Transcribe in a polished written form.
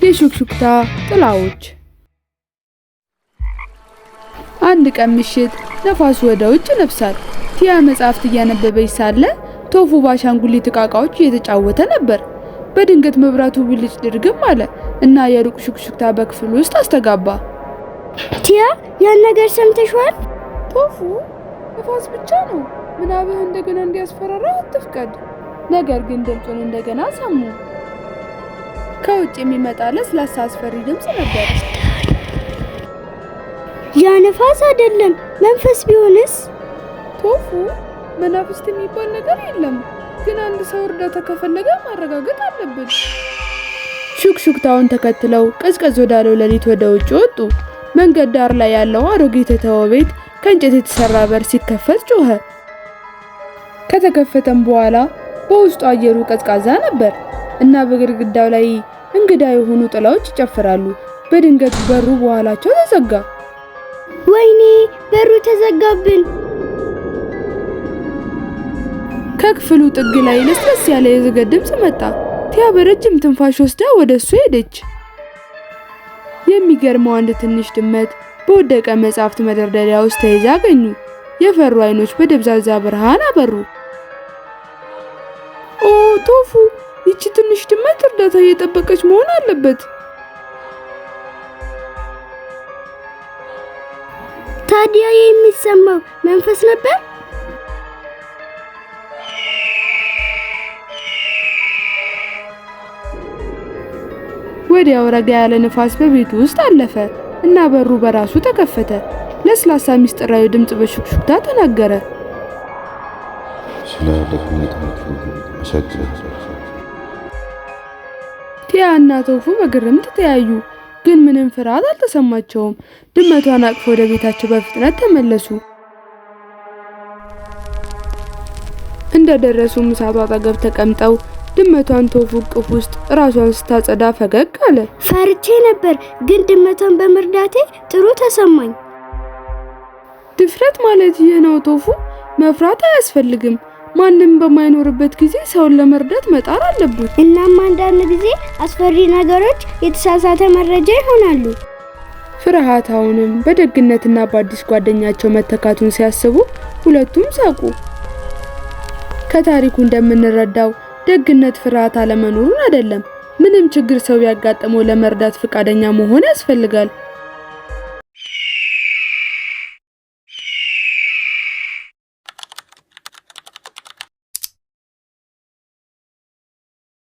የሹክሹክታ ጥላዎች። አንድ ቀን ምሽት ነፋሱ ወደ ውጭ ነፍሳል። ቲያ መጽሐፍት እያነበበች ሳለ ቶፉ በአሻንጉሊት ዕቃቃዎች እየተጫወተ ነበር። በድንገት መብራቱ ብልጭ ድርግም አለ እና የሩቅ ሹክሹክታ በክፍሉ ውስጥ አስተጋባ። ቲያ፣ ያን ነገር ሰምተሽዋል? ቶፉ፣ ነፋስ ብቻ ነው። ምናብህ እንደገና እንዲያስፈራራ አትፍቀድ። ነገር ግን ድምፁን እንደገና ሰሙ። ከውጭ የሚመጣ ለስላሳ አስፈሪ ድምፅ ነበር። ያ ነፋስ አይደለም፣ መንፈስ ቢሆንስ? ቶፉ፣ መናፍስት የሚባል ነገር የለም። ግን አንድ ሰው እርዳታ ከፈለገ ማረጋገጥ አለብን። ሹክሹክታውን ተከትለው ቀዝቀዝ ወዳለው ሌሊት ወደ ውጭ ወጡ። መንገድ ዳር ላይ ያለው አሮጌ የተተወ ቤት ከእንጨት የተሰራ በር ሲከፈት ጮኸ። ከተከፈተም በኋላ በውስጡ አየሩ ቀዝቃዛ ነበር እና በግድግዳው ላይ እንግዳ የሆኑ ጥላዎች ይጨፍራሉ። በድንገት በሩ በኋላቸው ተዘጋ። ወይኔ፣ በሩ ተዘጋብን። ከክፍሉ ጥግ ላይ ለስለስ ያለ የዝገት ድምፅ መጣ። ቲያ በረጅም ትንፋሽ ወስዳ ወደ እሱ ሄደች። የሚገርመው አንድ ትንሽ ድመት በወደቀ መጽሐፍት መደርደሪያ ውስጥ ተይዛ አገኙ። የፈሩ አይኖች በደብዛዛ ብርሃን አበሩ። ኦ ቶፉ፣ ይቺ ትንሽ ድመት እርዳታ እየጠበቀች መሆን አለበት። ታዲያ የሚሰማው መንፈስ ነበር? ወዲያው ረጋ ያለ ንፋስ በቤቱ ውስጥ አለፈ እና በሩ በራሱ ተከፈተ። ለስላሳ ምስጢራዊ ድምፅ በሹክሹክታ ተናገረ። ስለ ደግነታችሁ አመሰግናለሁ። ቲያ እና ቶፉ በግርምት ተያዩ፣ ግን ምንም ፍርሃት አልተሰማቸውም። ድመቷን አቅፈው ወደ ቤታቸው በፍጥነት ተመለሱ። እንደደረሱም እሳቱ አጠገብ ተቀምጠው ድመቷን ቶፉ እቅፍ ውስጥ ራሷን ስታጸዳ ፈገግ አለ። ፈርቼ ነበር፣ ግን ድመቷን በመርዳቴ ጥሩ ተሰማኝ። ድፍረት ማለት ይህ ነው ቶፉ። መፍራት አያስፈልግም። ማንም በማይኖርበት ጊዜ ሰውን ለመርዳት መጣር አለብን። እናም አንዳንድ ጊዜ አስፈሪ ነገሮች የተሳሳተ መረጃ ይሆናሉ። ፍርሃት አሁንም በደግነትና በአዲስ ጓደኛቸው መተካቱን ሲያስቡ ሁለቱም ሳቁ። ከታሪኩ እንደምንረዳው ደግነት ፍርሃት አለመኖሩን አይደለም። ምንም ችግር ሰው ቢያጋጥመው ለመርዳት ፈቃደኛ መሆን ያስፈልጋል።